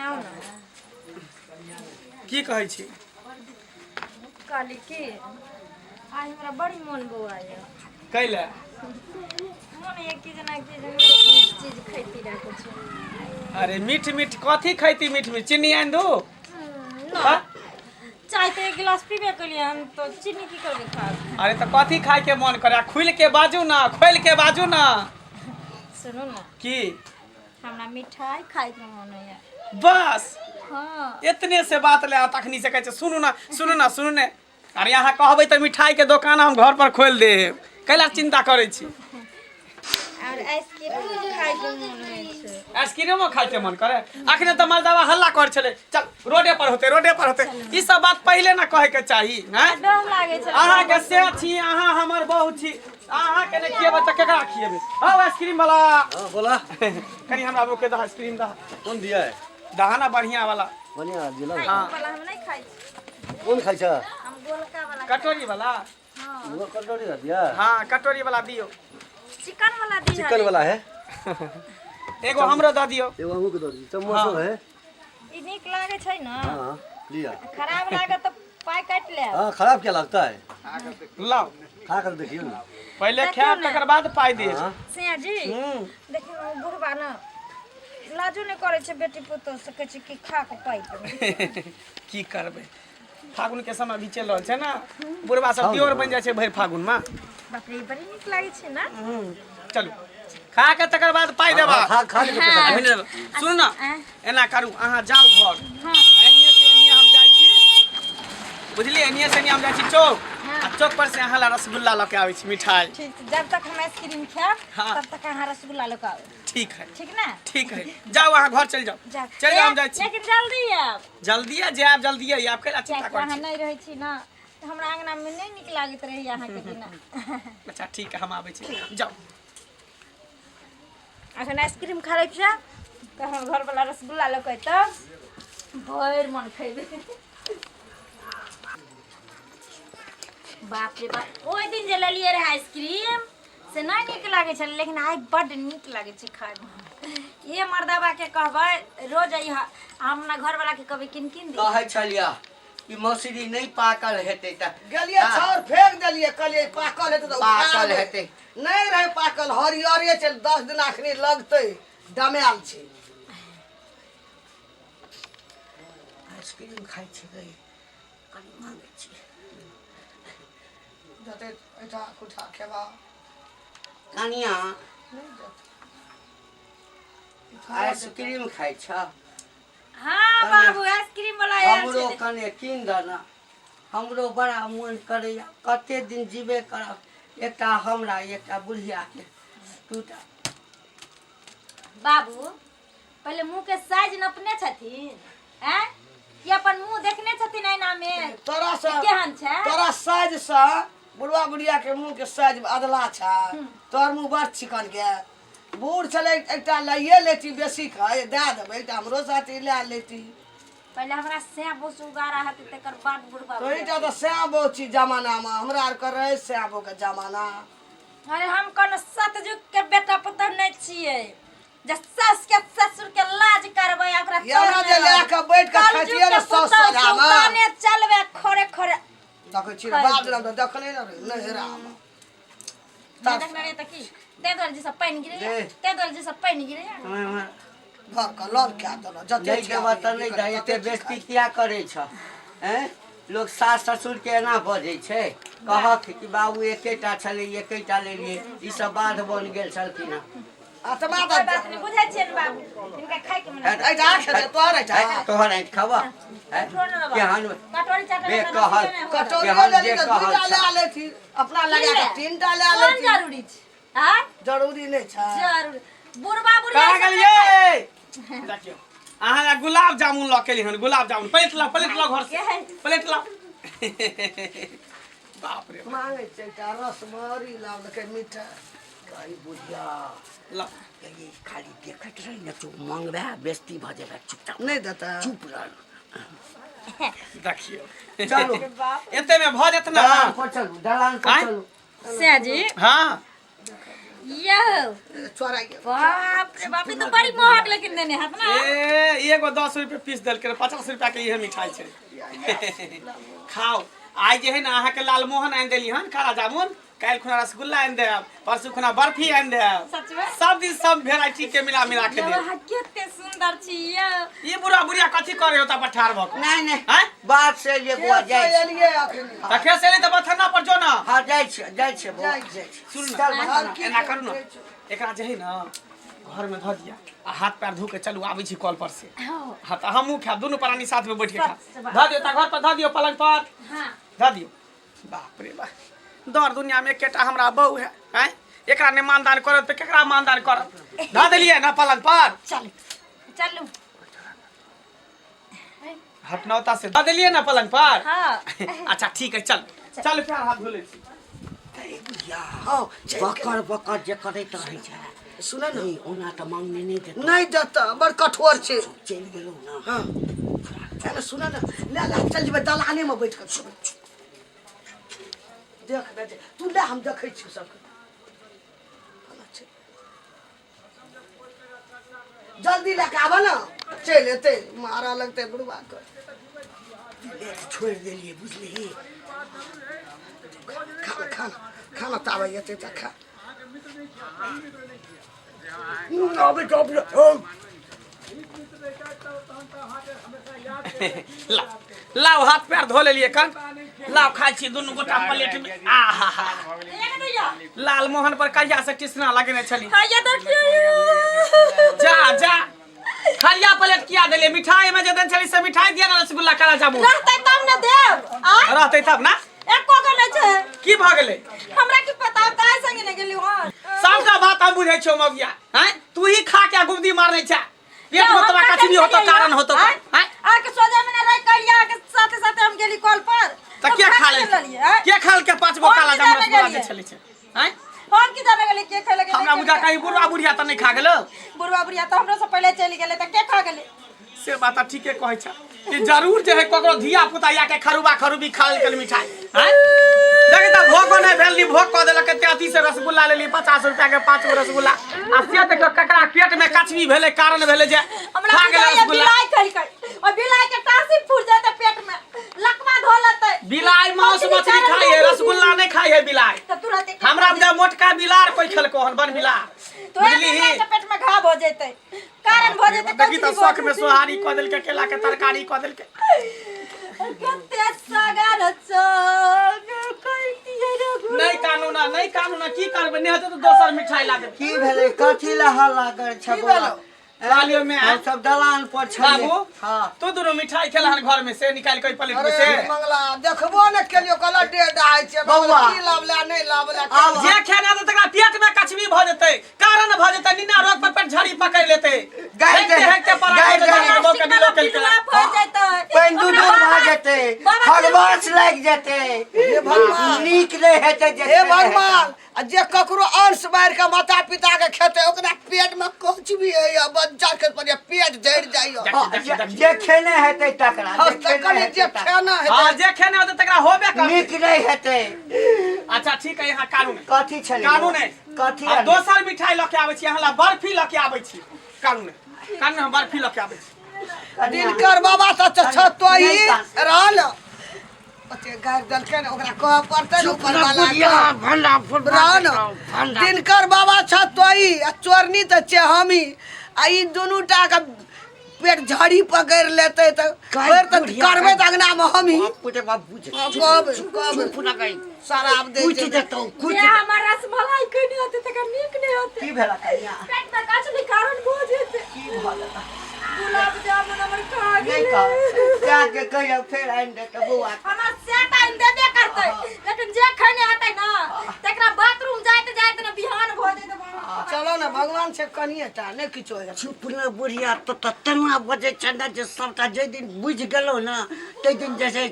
आउ ने। की कहै छी? कहली कि आइ हमरा बड़ी मोन बौआइए। कैले? मोन होइए कि जेना कि जे मीठ मीठ चीज खैती रह कुछ। अरे मीठ मीठ कथी खैती? मीठ मीठ चीनी आनि दू? ना, चाय तऽ एक गिलास पीबे केलियै हन, तऽ चीनी की करबै खा? अरे तऽ कथी खाय के मन करे? खुलि के बाजू ना, खोलि के बाजू ना। सुनू ने। की? हमरा मिठाई खायके मन होइए। बस? हाँ। एतने से बात ले तखनी से कहै छै सुनू ना, सुनू ना, सुनू ने। अरे अहाँ कहबै तऽ मिठाई के दोकान हम घर पर खोलि देब, कैला चिंता करै छी? और आइसक्रीमो खायके मन होइ छै। आइसक्रीमो खायके मन करे? अखने तऽ मर्दावा हल्ला कर छलै, चल रोडे पर होते, रोडे पर होते। ई सब बात पहिले ना कहे के चाही हैं? डर लागै छै। अहाँ के से छी, अहाँ हमर बहू छी, अहाँ के नहि खिएबै तऽ केकरा खिएबै? हौ आइसक्रीम वाला। हाँ, बोला। कनी हमरा बहू के दह आइसक्रीम दह। कौन दिया है? दहा ना बढ़िया वाला। बढ़िया जिला। हाँ। वाला हम नहीं खाइ छी। कौन खाइ छ? हम गोलका वाला। कटोरी वाला। हाँ। वो कटोरी वाला दिया। हाँ, कटोरी वाला दियो। चिकन वाला दी। चिकन वाला है। एगो हमरो दऽ दियौ। एगो हमहूँ के दऽ दी। चम्मच सब है। ई नीक लागै छै ने? हाँ, लिया। खराब लागत तऽ पाइ काटि लेब। हाँ, खराब क्या लगता है? लाउ। खा कर देखियो ना। पहिले देखियौ खायब ने। तकर बाद पाइ देब। हाँ। सिया जी। देखियौ ने, ओ बुढ़बा ने लाजो नहि करै छै बेटी पुतोह से, कहै छै कि खा कऽ पाइ देबै। की करबै, फागुन के समय भी चलि रहल छै ने, बुढ़बा सब दियोर बनि जाइ छै भरि फागुन मे। बाप रे, बड़ी नीक लागै छै ने? चलू, खा के तकर बाद पाइ देबा। खा खा के पैसा। अभी नहि देबै। सुनू ने। आँय? एना करू, अहाँ जाउ घर। हाँ। एनिये से एनिये हम जाइ छी, बुझलियै? एनिये से एनिये हम जाइ छी चौक। हाँ। आ चौक पर से अहाँ ला रसगुल्ला लऽ के आबै छी, मिठाई। ठीक छै, जब तक हम आइसक्रीम खायब, हाँ। तब तक अहाँ रसगुल्ला लऽ कऽ आउ। ठीक है। ठीक ने? ठीक है, जाउ, अहाँ घर चलि जाउ। जाउ। चलि जाउ, हम जाइ छी। लेकिन जल्दी आयब। जल्दिए जायब, जल्दिए आयब, कैला चिंता कियाकि करै अहाँ छी? नहि रहै छी ने तऽ हमरा अङ्गनामे नहि नीक लागैत रहैए अहाँके बिना। अच्छा ठीक है, हम आबै छी, जाउ। अखन आइसक्रीम खा लै छियै तऽ हमर घरवला रसगुल्ला लऽ कऽ अयतै, भरि मन खयबै। बाप रे बाप, ओहि दिन जे लेलियै रहै आइसक्रीम से नहि नीक लागै छलै, लेकिन आइ बड्ड नीक लागै छै खायमे। ये मर्दाबाके कहबै रोज अइहा, हम अपना घरवलाके कहबै किन किन दे। कहै छलियै कि मौसरी नहि पाकल हेतै तऽ गेलियै, छाउर फेंक देलियै, कहलियै पाकल हेतै तऽ पाकल उखाड़बै। हेतै। नहि रहै पाकल, हरियरे छै, 10 दिन अखनी लगतै, डमायल छै। आइसक्रीम खाइ छी गई, कनि मांगै छी। जते ऐठा कुठा खेबा। कनिया। नहि जेतै। आइसक्रीम खाइ छ? हाँ बाबू, आइसक्रीम वाला आयल हमरो छै। कने कीन दऽ ने, हमरो बड़ा मोन करैया। कते दिन जीबे करब? एकटा हमरा, एकटा बुढ़ियाके, दूटा। बाबू, पहिले मुंह के साइज नपने छथिन? आँय, कि अपन मुंह देखने छथिन ऐना में? तोरा से केहन छै? तोरा साइज से बुढ़वा बुढ़िया के मुंह के साइज अदला छै। तोहर मुंह बड़ चिकन के बूढ़ छलै। एकटा लइए लेती, बेसी खाय दए देबै, एकटा हमरो साथी लए लेती। पहिले हमरा सैं बहुत उगारा हेतै, तकर बाद बुढ़बा। तोहीटा तऽ सैं छी जमानामे, हमरा आरके रहै सैं के जमाना। अरे, हम कोनो सतयुग के बेटा पुतहु नहि छियै जे सास के ससुर के लाज करबै आ ओकरा ये जे लए कऽ बैठ कऽ कलयुग खैतियै के ने साउस पुतहु सोझामे। सुल्ताने चलबै खड़े खड़े। देखै छी रे बाप रे, तऽ देखने ने रही नहिरा मे। नहि देखने रहियै तऽ की? ताहि दुआरे जे सब पानि गिरैया, दे। ताहि दुआरे जे सब पानि गिरैया। घर के लल कए देलक जते। नहि देबऽ तऽ नहि दे, एते बेजती किया करै छ? ऐं, लोक सास ससुरके एना बजै छै? कहक कि बाबू एकेटा छलै, एकेटा लेलियै। ई सब बाध बन गेल छलखिन हँ। आत्मा कोइ तऽ बात नहि, बुझै छियै ने बाबू, हिनका खायके मन। एहिठा खेतै तोहर एहिठा। तोहर ऐंठ खाबऽ? छोड़ ने बाबू। केहन कटोरी चाटल बे हमरा कहल। नसीबे नहि होत। कटोरी केहन लेली जे तऽ कहल दूटा छै। लए लेती, अपना लगा कऽ तीनटा लए कोन लेती। जरूरी छै? आँय? जरूरी नहि छै? जरूरी बुढ़बा बुढ़िया कहाँ सब नहि गेलियै? देखियौ, अहाँ लए गुलाब जामुन लऽ के एलियै हन, गुलाब जामुन। प्लेट लाउ, प्लेट लाउ घर से। प्लेट लाउ। बाप रे बाप। मांगै छै एकटा रसमरी लाबलकै मिठाइ। गई बुढ़िया। लाउ। गई, खाली देखैत रही ने, तू मंगबे बेजती भऽ जेबे, चुपचाप। नहि देतै। चुप रह। देखियौ। चलू। एते में भऽ जेत ना? दलान पर चलू, दलान पर। आँय? चलू। सैया जी। हाँ। यौ चोरा गेल। बाप रे बाप, ई तऽ बड़ी महग लेकिन देने हैत ना। ए, एगो 10 रुपये पीस देलकै, 50 रुपया के इहे मिठाई छै। खाओ। आइ जे है ने अहाँके लालमोहन आनि देली हन, काला जामुन। काल्हि खुना रसगुल्ला आनि देब, परसू खुना बर्फी आनि देब। सच में? सब दिन सब भेराइटी के मिला मिला के यौ देब। अहाँ कते सुंदर छी यौ। ई बुढ़ा बुढ़िया कथी करे होता पर ठाढ़ भऽ कऽ? नहि नहि। आँय? बात से जे बौआ खेत जाइ से छी। एलियै अखनी। तऽ खेत से एली तऽ बथन्ना पर जो ना। हँ, जाइ छियै, जाइ छियै बौआ। जाइ जाइ छियै। सुन चल ने। बथाना। एना करू ने, एकरा जे है ने घर में धऽ दिया आ हाथ पैर धो के चलू, आबै छी कल पर से। हँ। हाँ, तऽ हमहूँ खायब, दुनू प्राणी साथ में बैठ के खायब। सब- धऽ दियौ तऽ घर पर धऽ दियौ, पलंग पर। हाँ। धऽ दियौ। बाप रे बाप, दर दुनिया में एकेटा हमरा बहू है। आँय, एकरा नहि मानदान करब तऽ केकरा मानदान करब? धऽ देलियै ने पलंग पर? चलू चलू। हटनौता से धऽ देलियै ने पलंग पर? हाँ। अच्छा, ठीक है, चल चल, पैर हाथ धो लै छी। हँ, चलि बकर बकर जे करैत रहै छै। सुन ने। नहीं, ओना तऽ मांगने नहि देतौ। नहि देतऽ, बड़ कठोर छै। चलि गेलहुँ ने। हँ, चल, सुन ने, ले ले, चल जेबै दलाने में बैठ कऽ खेबै। देख ने जे, तू ले, हम देखै छियौ सबके। केना छै? जल्दी लए कऽ आबऽ ने, चलि एतै, मारऽ लगतै बुढ़बा के। छोड़ि देलियै, बुझलिही? खाना खाना खाना, ताबै एतै तऽ खा। अबै छै। ला लाओ, हाथ पैर धो लेलियै कन, लाओ, खाइ छी दुनू गोटा प्लेट में। आहा हा। एक दैया। लालमोहन पर कहिया से टिसना लगेने छली। हाँ, ये देखियौ। जा जा, खलिया प्लेट किया देलियै? मिठाई में जे देने छली से मिठाई दिया ने, रसगुल्ला, काला जामुन। रहतै तब ने देब आ। रहतै तब ना। एको गो नहि छै। की भऽ गेलै? हमरा की पता, हम तऽ आइ संगे नहि गेली वहाँ। सबटा बात हम बुझै छियौ मगिया। हैं, तू ही खा के गुमदी मारने छै, पेट में तोरा कचनी होतो, कारण होतो, हैं? आके सोझे में रह कलिया के साथे साथे हम गेली कॉल पर। तऽ के खा लेलियै? लेलकै? के खा लेलकै पाँच गो हम काला की जामुन, जाने रसगुल्ला जे गेलियै? छलै छै, हैं? हम की जाने गेली के खाय लगे। हमरा बुझा कहीं बुढ़वा बुढ़िया तऽ नहि खा गेलो। बुढ़वा बुढ़िया तऽ हमरो से पहिले चलि गेलै, तऽ के खा गेलै? से बात तऽ ठीके कहै छ कि जरूर जे है ककरो धिया पुता या के खरुबा खरुबी खा लेलकै मिठाई। हैं, देखे तऽ भोगो नहि भेल नी, भोग कऽ देलक। एते अथी से रसगुल्ला लेली, 50 रुपया के पाँच गो रसगुल्ला, आ से देखियौ ककरा पेट में कचबी भेलै, कारण भेलै जे हमरा खा गेलै बुझाइया रसगुल्ला। बिलाइ खेलकै। ओ बिलाइ के टासी फूट जेतै, पेट में लकवा धो लेतै। बिलाइ मांस मछली खाइ है, रसगुल्ला नहि खाइ है बिलाइ। तऽ तुरंत के हमरा बुझा मोटका बिलार कोई खेलको हन, बन बिलार। तो बुझलिही? के पेट में घाव हो जेतै, कारण भऽ जेतै। देखी तऽ शौक में सोहारी कऽ देलकै, केला के तरकारी कऽ देलकै। कते सगर चग कैतियै रे गुरु। नहि कानू ना, नहि कानू ना। की करबै, नहि हेतै तऽ दोसर मिठाई ला देबै। की भेलै? कथी लए हल्ला करै छ की बौआ? भेलौ? कहलियौ मैं। हम सब दलान पर छलियै। बाबू। हाँ। तू दुनू मिठाई खेलहन घर में से निकालि के प्लेट में अरे से? मंगला, देखबो ने केलियो, कहला डेढ़ डाइ छै। बौआ। की लाबला नहि लाबला। आब जे खेना तऽ तकरा पेट में कचबी भऽ जेतै, कारण भऽ जेतै, नीना रोग पर पेट झड़ी पकड़ि लेतै। गाय हेकते दे- हेकते परा गाय जेतै, दे- बौआ के बिलो केलकै। पिलुआ फड़ जेतै। पानि दूध भऽ जेतै, बाबा खरगोश लागि जेतै। हे भगवान। नीक नहि हेतै जे हे भगवान, आ जे ककरो अंश मारि के माता पिता के खेतै, ओकरा पेट में कुछ भी होइया, बच्चा के पर पेट जरि जाइया। हँ, जे खेने हेतै तकरा हँ, जे खेने तकरे जे हेतै तकरा। खेना हाँ, हेतै। जे खेने होतै तकरा होबे करतै। नीक नहि हेतै। अच्छा, ठीक है, यहाँ कानून है। कथी छलै? कानून है। कथी? आ दोसर मिठाई लऽ के आबै छी, अहाँ ला बर्फी लऽ के आबै छी। कानून है, कानून, हम बर्फी लऽ के आबै छी। दिनकर बाबा तऽ छतोही रहल, ओते गारि देलकै ने, ओकरा कहऽ पड़तै ने ऊपर वाला के। रह ने, दिनकर बाबा छतोही आ चोरनी तऽ छै हमी, आ ई दुनू टा के पेट झड़ी पकड़ि लेतै तऽ फेर तऽ करबै तऽ अंगनामे हमही। कहबै कहबै, शराब दै कुटि छै। देतौ, जे कुटि। हमर रसमलाई केने होतै तकर नीक नहि होतै। की भेला कनिया? पेट में कचली कारण भऽ जेतै। की भऽ गेल? गुलाब जामुन हमर खा नहि गेलै। कह जाके कहियो फेर आनि देतौ बौआ। हमर सेट आनि देबे करतै, लेकिन जे खेने हेतै ना तकरा बाथरूम जाइत जाइत ने बिहान भऽ जेतै बाबा। चलो ने, भगवान से कनिए टा नहि किछो हेतै। चुप ने बुढ़िया, तो तऽ तेना बजै छै ने जे सबटा जाहि दिन बुझि गेलहुँ ने ताहि दिन जे छै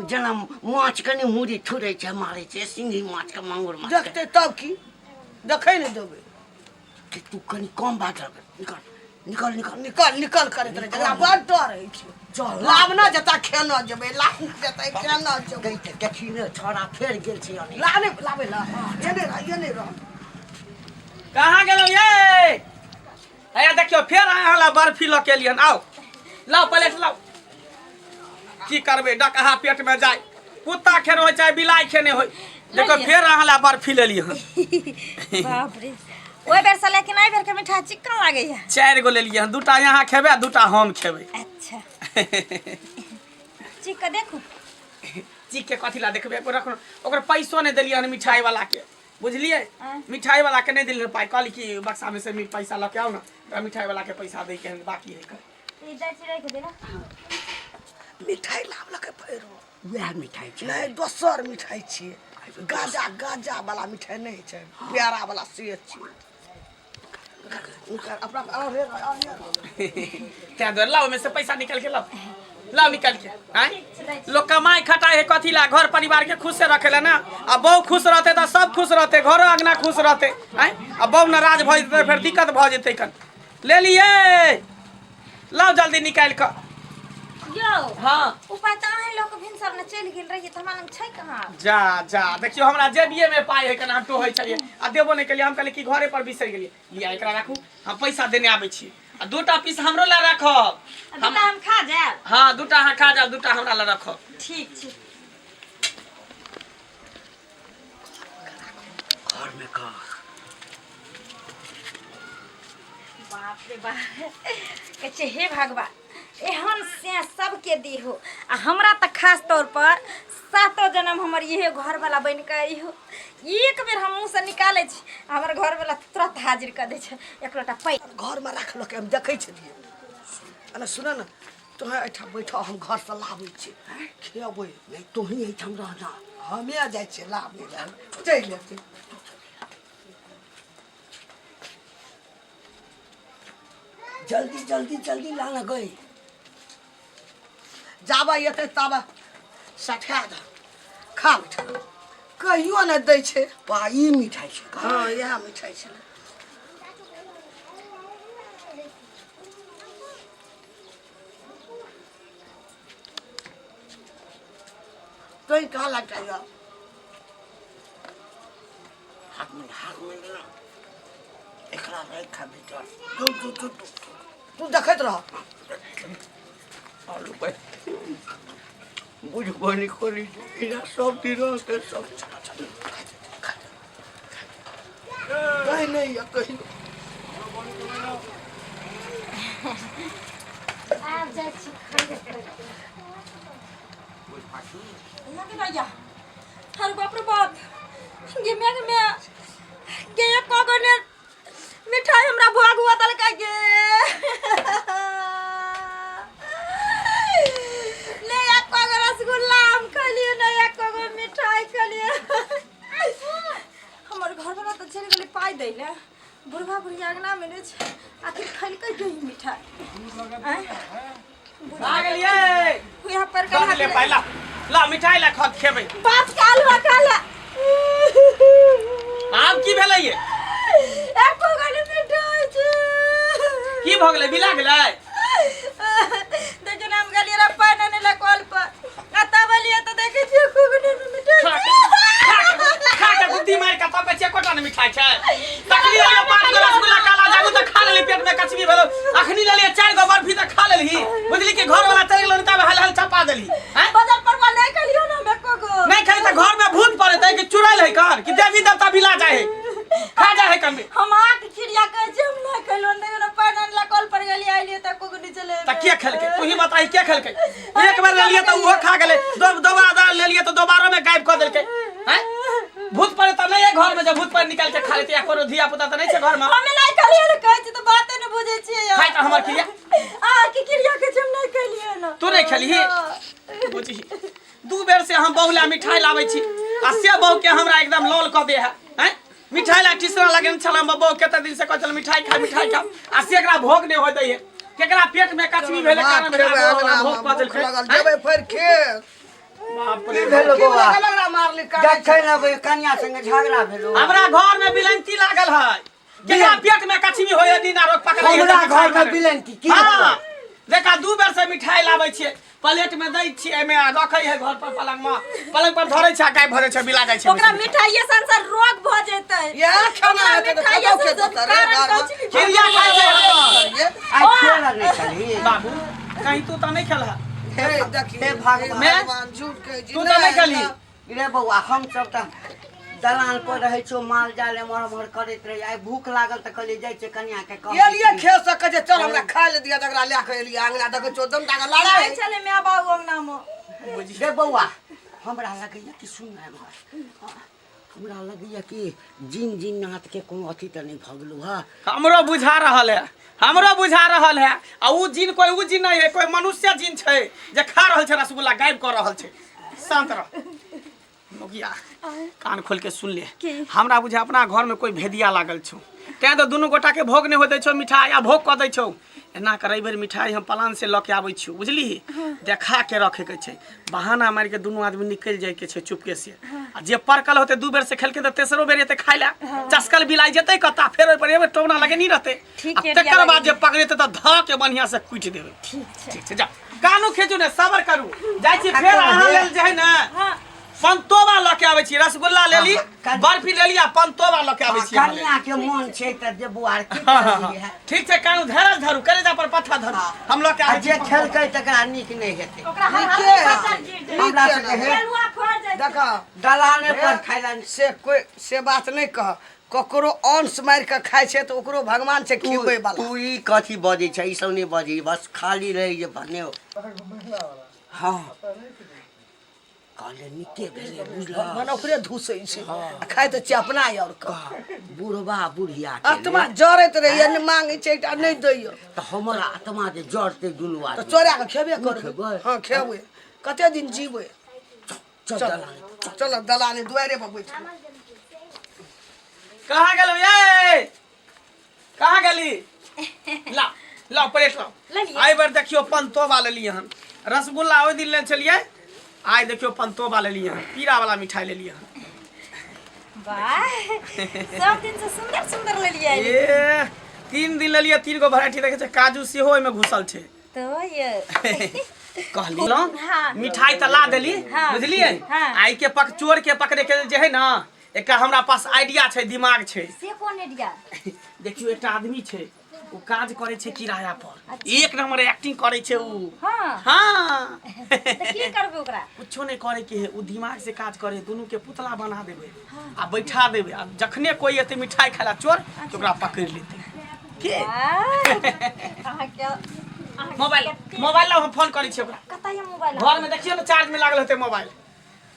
जेना माछ कनि मूड़ी थुरै छै, मारै छै सिंघी माछके, मांगुर माछके। देखतै तब की, देखै नहि देबै। कि तू कनि कम बाजल कर। निकल निकल निकल। निकल निकल करैत रहै छै, एकरा बड़ डर होइ छै। चल। लाब न जता खेना जेबै, लाब न जतै खेना जेबै। गई तऽ देखी ने, छौड़ा फेर गेल छै अने। ला नहि लाबै ला, एने रह, एने रह। कहाँ गेलहुँ ये? हैया देखियौ फेर अहाँ ला बर्फी लऽ के एलियन। आउ लाउ प्लेट लाउ। की करबै, डकहा पेट में जाय, कुत्ता खेने होय चाहे बिलाइ खेने होय। देखो फेर अहाँ ला बर्फी लेली हन। बाप रे, ओहि बेर से लेकिन एहि बेर के मिठाई चिक्कन लागैया। 4 गो लेलियै हन, 2टा यहाँ खेबै आ 2टा हम खेबै। अच्छा चीख के देखू। चीख के कथी ला देखबै? एगो रखनो, ओकर पैसो नहि देलियै हन मिठाई वाला के, बुझलियै? आँय। मिठाई वाला के नहि देलियै पाइ, कहली कि बक्सा में से पैसा लऽ के आउ ने, ओकरा मिठाई वाला के पैसा दै के हन, बाकी है कर। ई जाइ छी राखि देना। मिठाई लाबलकै फेरो। वएह मिठाई छै? नहि, दोसर मिठाई छियै, गाजा गाजा वाला मिठाई नहि छै, प्यारा वाला से छियै। हुनकर अपना अरे अरे तैं दुआरे लाउ, ओहिमे से पैसा निकालि के लाउ, लाउ निकालि के। आँय, लोक कमाइ खटाइ है कथी ला? घर परिवार के खुश से रखे ला ना। आ बहु खुश रहते तऽ सब खुश रहते, घरो अंगना खुश रहते। आँय, आ बहु नाराज भऽ जेतै फेर दिक्कत भऽ जेतै। कन ले लियै, लाउ जल्दी निकालि कऽ। यौ। हाँ। उपाय तऽ अहीं लोक भिनसर ने चलि गेल रहियै तऽ हमरा लग छै कहाँ। जा जा, देखियौ हमरा जेबिये में पाइ है, कना हम टोहै छलियै आ देबो नहि केलियै। हम कहलियै कि घरे पर बिसरि गेलियै। लिया एकरा राखू, हम पैसा देने आबै छी। आ 2टा पीस हमरो ला राखब। आ 2टा हम खा जायब। हाँ, 2टा अहाँ खा जायब, 2टा हमरा ला राखब। ठीक छै। घर में कह। बाप रे बाप, कहै छै हे भगवान, एहन से सबके दीहो आ हमरा तऽ खास तौर पर सातो जन्म हमर इहे घरवाला बनि कऽ अइहो। एक बेर हम मुँहसँ निकालै छी, हमर घरवाला तुरंत हाजिर कऽ दै छै एक लोटा पानि। घरमे राखलकै, हम देखै छलियै। अरे सुन ने, तोहें एहिठाम बैठऽ, हम घरसँ लाबै छी, खेबै। नहि, तोही एहिठाम रहना। हमे जाइ छियै लाबै लए, चलि एतै। जल्दी जल्दी जल्दी लाना गई। जाबे एतै ताबे सठा दे, खा मिठाइ कहियो नहि दै छै। बा, ई मिठाई छै? हँ, इएह मिठाई छै। तों कहाँ लगता है? हाथ में, हाथ में लेना, एकरा राखि खा भीतर। तू तू तू तू तू देखैत रह। आलू भाई बुझबो नहि करै छै, इना सब दिन रहतै सब। कहीं नहीं है, कहीं आब जाइ छी खाइ लगे। अरे बाप रे बाप, गे मैं गे मैं गे, एक को ने मिठाई हमरा भोग हुआ दलका गे। ने एक को रसगुल्ला हम खलिए, ने एक को मिठाई खलिए। हमर घरवाला तऽ चलि गेलै पाइ दै लए, बुढ़वा बुढ़िया अंगना मे नहि छै। आखिर खैलकै के ई मिठाई? आँय? आ गेलियै। उएह पर दऽ देलियै पाइ, ला ला मिठाई ला, खत खेबै। बाप के आलुआ खाला। आब की भेलै ये? एको गो मिठाई छै। की भऽ गेलै? बिला गेलै? देखियौ ने, हम गेलियै रह पानि आनै लए कल पर आ तब एलियै तऽ देखै छियै खूब मिठाई। खा के, खा के बुद्धि मारि के तब बेचे एकोटा ने मिठाई छै। तखनी लेलियै 5 गो रसगुल्ला, काला जादू तऽ खा लेली, पेट में कचबी भेलो। अखनी लेलियै 4 गो बर्फी तऽ खा लेलही। बुझली कि घर वाला चलि गेलो तब हल हल चपा देलही। हैं? बजार पर नहीं खलियो ना हम एको गो। नहीं खाई तऽ घर में भूत पड़े कि चुड़ैल है कन कि देवी देवता बिला जाए है, खा जाए है कन। हम आके खिड़िया कहै छी हम नहीं खैलो। नहीं ना, पानि आनै लए कल पर गेलियै, आइलियै तऽ एको गो नहीं चले। तऽ के खेलकै? तू ही बताही के खेलकै? एक बेर लेलियै तऽ ओहो खा गेलै, दोबारा लेलियै तऽ दोबारो में गायब कऽ देलकै। हैं? भूत पड़े तऽ नहीं है घर में, जब भूत पड़े निकाल के खा लेते। या कोनो धिया पुता तऽ नहीं छै घर में। हम नहीं खलियै ने कहै छी तऽ बाते नहीं बुझै छियै। खाइ तऽ हमर क्रिया। अहाँके क्रिया कहै छी हम नहीं खलियै ना। तू नहीं खेलही? बुझही, 2 बेर से हम बहु ला मिठाई लाबै छी आ से बहु के हमरा एकदम लौल कऽ दे है। हैं? मिठाई ला टीसरा लगेने छल हम बहु, कते दिन से कहै छल मिठाई खा मिठाई खा, आ से एकरा भोग नहि होय दै है। केकरा पेट में कचबी भेलै कारण खेबै भेलै, अंगना भोग मे, कऽ भूख देलकै। लगल, जेबै फेर खेत। बाप रे। की भेलो की बौआ? लगल एकरा मारली कानै? जखन अबै कनिया संगे झगड़ा भेलो। हमरा घर में बिलंती लागल है, केकरा पेट में कचबी होय है, दीना रोग पकड़ै है, हमरा तऽ मिठाई घर में खाबै। बिलंती की? हाँ, देखा 2 बेर से मिठाई लाबै छियै, प्लेट में दै छियै एहिमे आ रखै है घर पर पलंग में पलंग पर धरै छै आ गायब भऽ जाइ छै बिला जाइ छै ओकरा मिठाइये संसार रोग भऽ जेतै इएह खाना ओकरा हेतै तऽ मिठाइये कतौ संसार खेतै रे कारण घरमे? कथी चिड़िया खाइ छै ये, आइ खेल नहि छलही बाबू कहीं तू तऽ नहि खेलह हे देखियौ, हे भगवान। भगवान झूठ कहै छी तू तऽ नहि खेलही रे बौआ हम सब तऽ दलान पर रहै छौ माल जाल एम्हर ओम्हर करैत रही आइ भूख लागल तऽ कहलियै जाइ छियै कनिया के कहै एलियै खेत से कहै छै चल हमरा खाय ले दिअ तकरा लए कऽ एलियै अंगना देखै छौ दम टा लड़ाइ आइ छलै माय बाबू अंगना मे रे बौआ हमरा लगैया कि सुन हमरा लगैया कि जिन जिन नाथ के कोनो अथी तऽ नहि भऽ गेलौ हँ। हमरो बुझा रहल है, हमरो बुझा रहल है। आ उ जिन कोई उ जिन नहीं है, कोई मनुष्य जिन छै जे खा रहल छै रसगुल्ला गायब कर रहल छै। शांत रह मोगिया, कान खोल के सुन ले। हमरा बुझे अपना घर में कोई भेदिया लागल छौ, तें तो दुनू गोटा के भोग नहीं हो दै छौ मिठाई आ भोग कऽ दै छौ। एना कर एहि बेर मिठाई हम पलान से लऽ के आबै छियौ, बुझली? देखा के रखे के छै, बहाना मारि के दुनू आदमी निकलि जाय के छै चुपके से। आ जे परकल होते दू बेर से खेलके तऽ तेसरो बेर एते खाय ला चस्कल बिलाई जेतै कत्ता, फेर ओहि पर एबे टोना लगे नहीं रहते। ठीक आ है, तकर बाद रिया जे पकड़ेतै तऽ धऽ के बढ़िया से कुटि देबै। ठीक छै। ठीक छै, जा कानू खींचू ने, सबर करू, जाइ छी फेर अहाँ लेल जे है ने हाँ। पंतोबा लऽ के आबै छी। रसगुल्ला लेली, हाँ, बर्फी लेली आ पंतोबा लऽ के आबै छी अहाँ लेल। कनिया के मन छै तऽ देबो आर की हाँ, हाँ, करबिही हाँ। है। ठीक छै, कानू धैर्य धरू, कलेजा पर पत्थर धरू, हम लऽ के आ आबै जे छी। खेलकै तकरा नीक नहि हेतै। ओकरा हर हर नीके है। पत्थर गिर जेतै। हमरा सबके हे केलुआ फड़ जेतै। देखा दलाने पर खाय ला से कोई से बात नहीं कह, ककरो अंश मारि कऽ खाइ छै तऽ ओकरो भगवान छै खिबै वाला। तू ई कथी बजै छै? ई सब नहि बजै, बस खाली रहै जे भने। हँ कहले नीके भेलै, बुझलह? भगवान ओकरे धुसै छै आ खाइ तऽ छियै अपना और के। बुढ़बा बुढ़िया के आत्मा जरैत रहैया, नहि मांगै छै एकटा नहि दैया तऽ हमर आत्मा जे जरतै दुनू तऽ आदमी चोरा कऽ खेबे करबै। खेबै? हँ खेबै, कते दिन जीबै? चल दलाने। चल दलाने दुआरे पर बैठ। कहाँ गेलौ ये? कहाँ गेली? ला ला प्लेट लाओ। लेलियै। आइ बेर देखियौ पंतोबा लेलियै हन, रसगुल्ला ओहि दिन लेने छलियै, आइ देखियौ पंतोबा लेलियै हन, पीरा वाला मिठाई लेलियै हन। वाह, सब दिन से सुंदर सुंदर लेलियै। ए 3 दिन लेलियै, 3 गो वेराइटी देखै छै, काजू सेहो ओहिमे घुसल छै। तो ये कहली हाँ। मिठाई तऽ ला देली, हाँ। बुझलियै? हाँ। आइ के पक चोर के पकड़े के जे है ना, एकटा हमरा पास आइडिया छै, दिमाग छै। से कोन आइडिया? देखियौ एकटा आदमी छै, ओ काज करै छै किराया पर। अच्छा। एक नंबर एक्टिंग करै छै उ। हाँ। हाँ। तऽ की करबै ओकरा? कुछो नहीं करे के है, उ दिमाग से काज करे। दुनू के पुतला बना देबै आ बैठा देबै, आ जखने कोई एते मिठाई खाय ला चोर, तो ओकरा पकड़ लेतै। के अहाँके मोबाइल मोबाइल ला, हम फोन करै छी ओकरा। कतऽ यऽ मोबाइल? घर में देखियौ ने, चार्ज में लागल हेतै मोबाइल।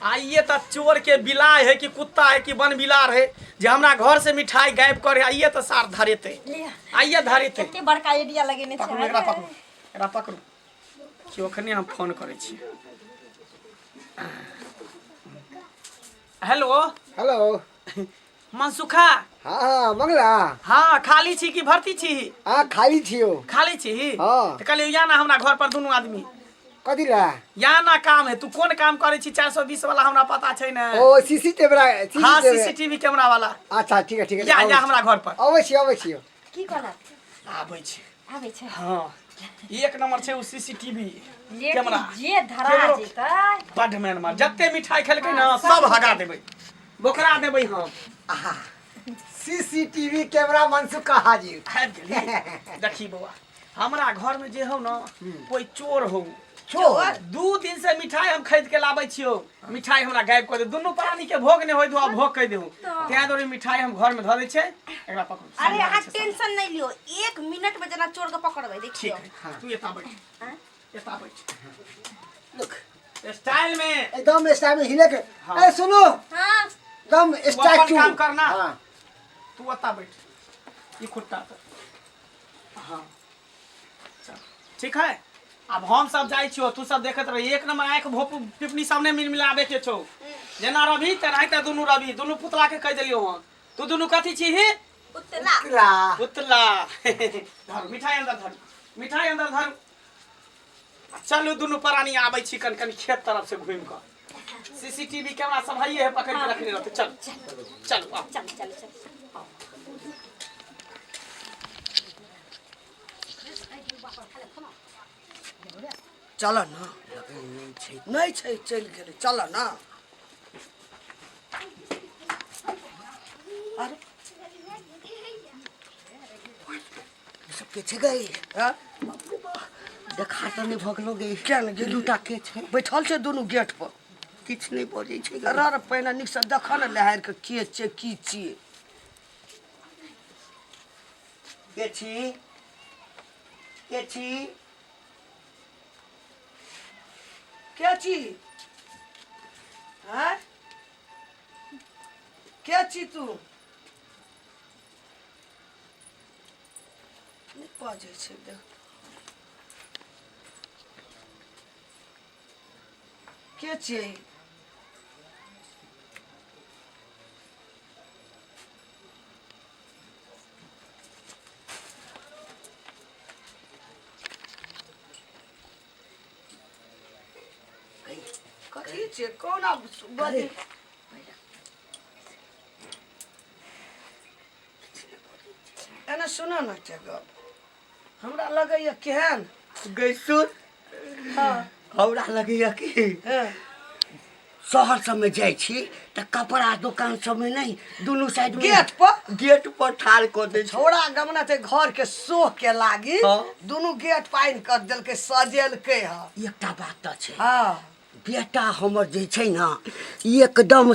आइए तऽ चोर के बिलाय है कि कुत्ता है कि बन बिलार है जे हमरा घर से मिठाई गायब करे, आइए तऽ सार धरेतै। लिअ। आइए धरेतै। कते बड़का आइडिया लगेने छै। पकड़ू एकरा, पकड़ू एकरा, पकड़ू कि ओखने हम फोन करै छी। हेलो। हेलो। मनसुखा। हाँ हाँ मंगला। हाँ, खाली छी कि भर्ती छी? हाँ खाली छियो। खाली छी? हाँ। तऽ कहलियौ या ना हमरा घर पर दुनू आदमी। कथी ला? या ना काम है। तू कोन काम करै छी? 420 वाला हमरा पता छै ने। ओ सीसी कैमरा? हाँ, सीसीटीवी कैमरा वाला। अच्छा ठीक है, ठीक है। या या हमरा घर पर। अबै छी, अबै छी। की कहलक? आबै छै। आबै छै। हाँ, एक नंबर छै ओ सीसीटीवी लेकिन कैमरा। जे धरा जेतै बड मैन मार, जते मिठाई खेलकै ना सब हगा देबै, बोकरा देबै हम। सीसीटीवी कैमरा मनसुख हाजिर। आबि गेली। देखी बौआ, हमरा घर में जे हौ ना कोई चोर हौ। चोर? 2 दिन से मिठाई हम खरीद के लाबै छियौ, मिठाई हमरा गायब कऽ दे। दुनू प्राणी के भोग नहि होय दो, आ भोग कहि देहु, तें दुआरे मिठाई हम घर में धऽ दै छै। एकरा पकड़ू। अरे अहाँ टेंशन नहीं लियो, 1 मिनट में जना चोर के पकड़बै। ठीक देखियो। है, तू एता बैठ, एता बैठ, लुक स्टाइल में, एकदम स्टाइल में हिले के। ए सुनो। हाँ। एकदम तू अपन स्टैचू। काम करना। हाँ। तू एता बैठ, ई खुट्टा पर। हाँ चल, ठीक है। अब हम सब जाइ छियो, तू सब देखत रही। एक नंबर आँखि भोपू पिपनी सामने मिल मिलाबे के छौ, जेना रवि तेनाहिते दुनू रवि। दुनू पुतला के कहि देलियौ हन। तू दुनू कथी छी? पुतला। पुतला। पुतला। धरू मिठाई अंदर, धरू मिठाई अंदर धरू। चलू दुनू प्राणी, आबै छी कन कन खेत तरफ से घूमि कऽ। सीसीटीवी कैमरा सब हइये है, पकड़ के रखने रहते। चल चल आओ। चल चल चल। चल ना। नहि छै, नहि छै, चलि गेलै। चल ना। अरे ई सब के छै गई? हाँ? देखा तऽ नहि भऽ गेलो गे। किया ने गेली? दूटा के छै? बैठल छै दुनू गेट पर। किछु नहि बजै छै। अरे अरे, पहिने नीकसँ देखऽ ने लहरि के, के छियै की छियै। के छी, के छी? के छी? आँय, के छी तू? नहि बजै छै, देख के छियै। कथी छियै, कोना बजै? एना सुन ने, एकटा गप हमरा लगैया केहन गई सुन। हाँ। हमरा लगैया कि शहर सबमे जाइ छी तऽ कपड़ा दोकान सबमे नहि, दुनू साइड में गेट पर, गेट पर ठाढ़ कऽ दै छै। छौड़ा गमना छै घर के सोह के लागी। हाँ। दुनू गेट पानि कर देलकै, सजेलकै। हँ। एकटा बात तऽ छै। हाँ। बेटा हमर जे छै ने, ई एकदम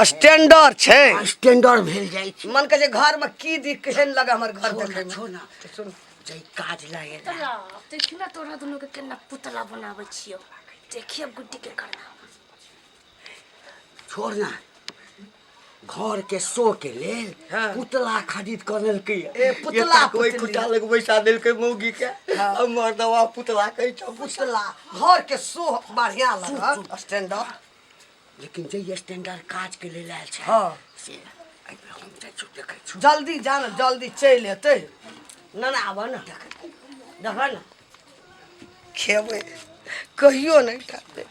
स्टैंडर्ड छै। स्टैंडर्ड भेल जाइ छै। मन के जे घर में की दी, केहन लगे हमर घर छोड़ देखे ना, में। छोड़ ना। सुन। जे काज लागे। पुतला देखियो ना, तोरा दुनू के केना पुतला बनाबै छियो। देखिए अब गुड्डी के करना। छोड़ ना, घर के शो के लेल हाँ। पुतला खरीद कऽ लेलकै। ए, पुतला, एकटा के ओहि पुतली। खुटा लग बैसा देलकै मौगी के। हाँ। आ मर्दवा पुतला कहै छौ। पुतला घर के सोह बढ़िया लगत, स्टैंडर्ड। लेकिन जे स्टैंडर्ड काज के लेल आयल छै, हाँ। से एहिबेर हम जाइ छी, देखै छी। जल्दी जा ने, जल्दी चलि एतै। ना ना, आबऽ ने, देख ने, खेबै कहियो नहि खेबै।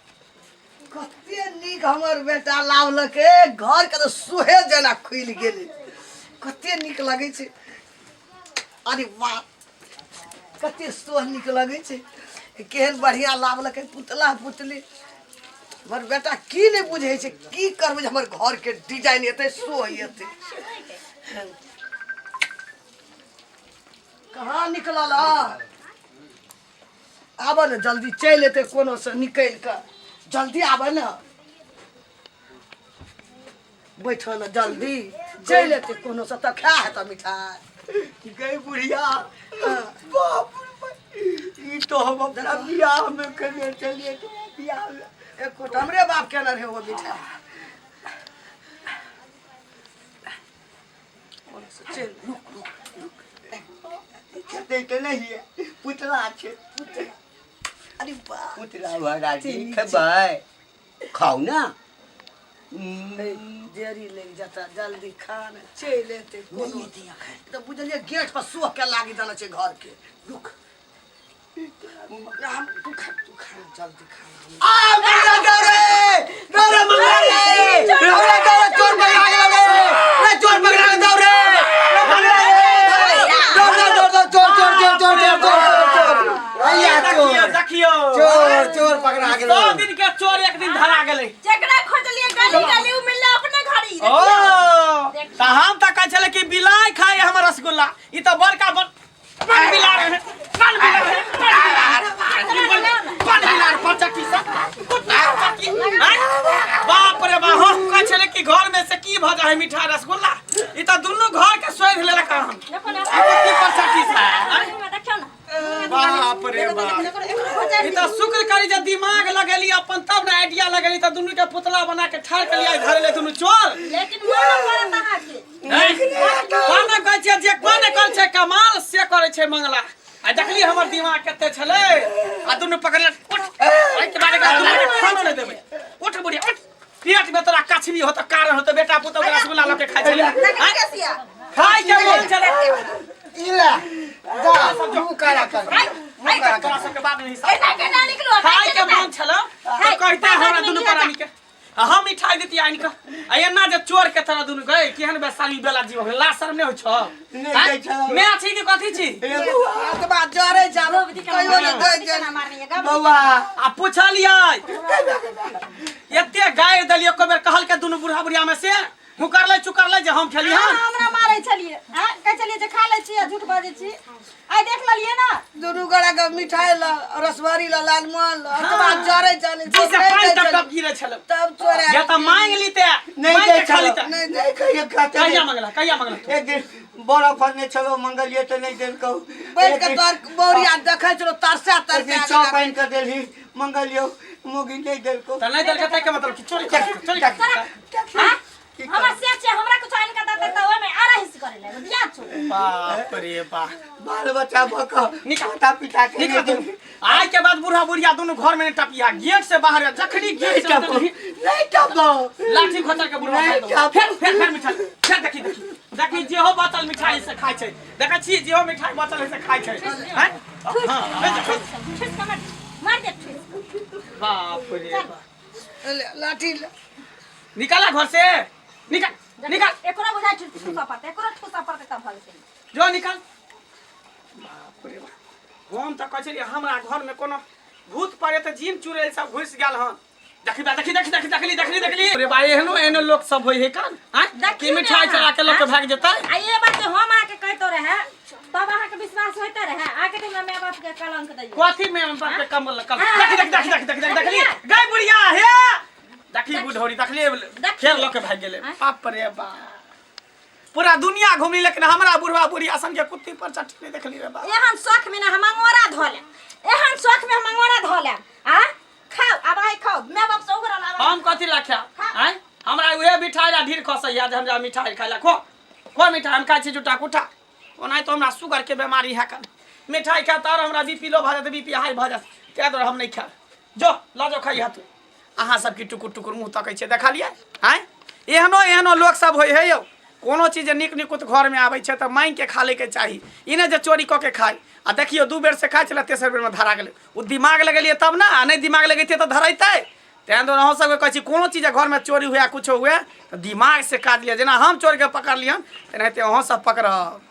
कते नीक हमर बेटा लावलकै, घरके तऽ सोहे जेना खुलि गेलै। कते नीक लगै छै। अरे वाह, कते सोह नीक लगै छै। केहन बढ़िआँ लावलकै पुतला पुतली। हमर बेटा की नहि बुझै छै, की करबै जे हमर घरके डिजाइन एतै, सोह एतै। कहाँ निकलल? आबऽ ने जल्दी, चलि एतै कोनो से निकलि कऽ। जल्दी आबऽ ने, बैठो ने, जल्दी चलि एतै कोनो से तऽ खा हेतऽ मिठाइ। गई बुढ़िया, बाप रे बाप, ई तो हम अपना बियाह में केने छलियै, तोरा बियाह में। एकोटा हमरे बाप केने रहै ओ मिठाइ। कोनो से चलि। रुक रुक रुक, खेतै तऽ नहीं है, पुतला छै, पुतला। अरे वाह। पुतला महाराज जी। ठीक। खेबै, खाउ ना। देरी लागि जाता, जल्दी खा ने, चलि एतै कोनो। नहि एतै एखन। तऽ बुझलियै, गेट पर सोह के लागी देने छै घर के। रुक, हम तू खा, तू खा, जल्दी खा। आ मंगला दौड़े, दौड़े मंगला रे, मंगला दौड़े, चोर पकड़ा गेलो रे, रे चोर पकड़ा गेलो, दौड़े रे मंगला रे, दौड़ दौड़ दौड़ दौड़, चोर चोर चोर चोर चोर चोर चोर, हैया। देखियो। चोर। देखियो। चोर चोर पकड़ा गेलो। 100 दिन के चोर एक दिन धरा गेलै। जेकरा खोजलिए गली गली, उ मिलले अपने घरी। ओ तऽ हम तऽ कहै छलै कि बिलाइ खाइ हमर रसगुल्ला, ई तऽ बड़का बड़ बड़ बिलाड़ है, बड़ बिलाड़ है, बड़ बिलाड़, बड़ बिलाड़ पचकी सब पचकी। आँय? बाप रे बाप, हम कहै छलै कि घर में से की भऽ जाइ मिठाई रसगुल्ला, ई तऽ दुनू घर के सोधि लेलक हन। देखो ना। की पचकी से, आँय? देखियो ना। बाप रे बाप, ई तऽ शुक्र करी जे दिमाग लगेली अपन, तब ने आइडिया लगेली, तऽ दुनू के पुतला बना के ठाढ़ कलियै, धरले दुनू चोर। लेकिन मन पड़त अहाँके। कोन कहै छियै जे कोन करै छै कमाल, से करै छै मंगला। आ देखली हमर दिमाग कते छलै, आ दुनू पकड़ले। उठ, एहिके बाद एकरा दुनू के खानो नहि देबै। उठ बुढ़िया, उठ। पेट में तोरा कछबी होतो, कारण होतो बेटा पुतोह के रसगुल्ला लऽ के खाइ छलै। आँय? खाइ के मन छलै। इला जा, मुँह काला कर, मुँह काला कर। तोरा सबके बाद में हिसाब। एना केना निकलो? खाइ के मन छलै तऽ कहिते हमरा दुनू प्राणी के। आ हम मिठाई देती आनि कऽ आ एना जे चोर के तरह दुनू गए केहन बेसाली बेला जीव ला शर्म नहि होइ छौ नहि आँय? दै छौ। मैं छी कि कथी छी ए बौआ एतबा जरे जाब कहियो नहि दै छै बौआ आ पुछलियै एते गारि देलियै एको बेर कहलकै दुनू बुढ़ा बुढ़िया में से हुकरलै चुकरलै जे हम खेली अहाँ हन हमरा मारै छलियै आँ कहै छलियै जे खा लै छी आ झूठ बाजै छी आइ देख लेलियै ने दुनू गोड़ा के मिठाई ल रसभरी ल लालमोहन ल एतबा जरे जाने जी से पानि टप टप गिरै छलै तब चोरा या तऽ मांगि लीते नहीं मांगि दै के खा छलो लीते नहीं नहीं कहियो खाते कहिया मंगला कहिया मंगला तू? एक दिन बड़ा फरने छलो मंगलिए तऽ नहीं देलकौ बैठ के तोर बौरिया देखै छलो तरसा एक दिन तरसा चौप आनि कऽ देलही मंगलियौ मोगी नहीं देलकौ तऽ नहि देलकै ताहिके मतलब कि चोरी कर चोरी कर आँ? हमर से छै हमरा कुछ आनि के देतै तऽ ओहिमे आरा हिस्स करे ले दिया छो बाप रे बाप बाल बच्चा भऽ कऽ निकाल। माता पिता के निकल नहीं दुनू देलही। आइ के बाद बूढ़ा बुढ़िया दुनू घर में नहीं टपिया गेट से बाहर आ, जखनी गेट नहीं से टपो उतरही, नहीं टपो लाठी खोचर के बुढ़वा नहीं खाइ दो। टपो। फेर फेर फेर मिठाई फेर देखी देखी देखी जेहो बचल मिठाई से खाइ छै देखै छी जेहो मिठाई बचल है से खाइ छै हैं? हाँ, भेज, भेज। ठुस के मार मार दे ठुस बाप रे बाप। लाठी ल निकाला घर से निकाल निकाल एकरो बुझाइ छै ठुसा पड़तै एकरो ठुसा पड़तै तब भगतै जो निकाल बाप रे बाप। हम तऽ कहै छलियै हमरा घरमे कोनो भूत प्रेत जिन चुड़ैल सब घुसि गेल हन देखी बा देखी देखी देखी देखली देखली देखली रे बा एहनो एहनो लोक सब होइ है कान आँय देखियौ कि मिठाई ने चोरा के लोक के भागि जेतै आ ये बात जे हम अहाँके कहितो रहे तब अहाँके विश्वास होइते रहे आके तऽ हमरा माय बाप के कलंक दैयौ कथी में हम बाप के कमल कल हाँ, देखी देखी देखी देखी देखी देखली गई बुढ़िया हे देखी बुढ़ौरी देखली देखिए। फेर लऽ के भागि गेलै बाप रे बाप पूरा दुनिया घुमली लेकिन हमरा बुढ़वा बुढ़िया सन के कुत्ती पर चट्टी नहीं देखली रे बाप एहन शौख में ना हम अंगोरा धो लेब एहन शौख में हम अंगोरा धो लेब आ खाओ आब आइ खाओ माय बाप से उगरल आब हम कथी ला खायब आँय हमरा उहे मिठाई ला ढीर खसैया जे हमरा मिठाई खाइ ला खो खो मिठाई हम खाइ छी जुटा कुटा ओनाहि तऽ हमरा शुगर के बीमारी है कन मिठाई खायब तऽ आओर हमरा बीपी लो भऽ जायत बीपी हाई भऽ जायत ताहि दुआरे हम नहि खायब जो लऽ जाओ खाइहा तू अहाँ सबके टुकुर टुकुर मुँह तकै छियै देखलियै आँय एहनो एहनो लोक सब होइ है यौ कोनो चीज जे नीक निकुत घरमे आबै छै तऽ माँगिके खा लैके चाही ई नहि जे चोरी कऽ के खाइ आ देखियौ दू बेर से खाइ छलै तेसर बेरमे धरा गेलै ओ दिमाग लगेलियै तब ने आ नहि दिमाग लगेतियै तऽ धरेतै तेँ दुआरे अहूँ सबके कहै छी कोनो चीज घरमे चोरी हुए कुछो हुए तऽ दिमागसँ काज लिअ जेना हम चोरके पकड़लियन तेनाहिते अहूँ सब पकड़ब।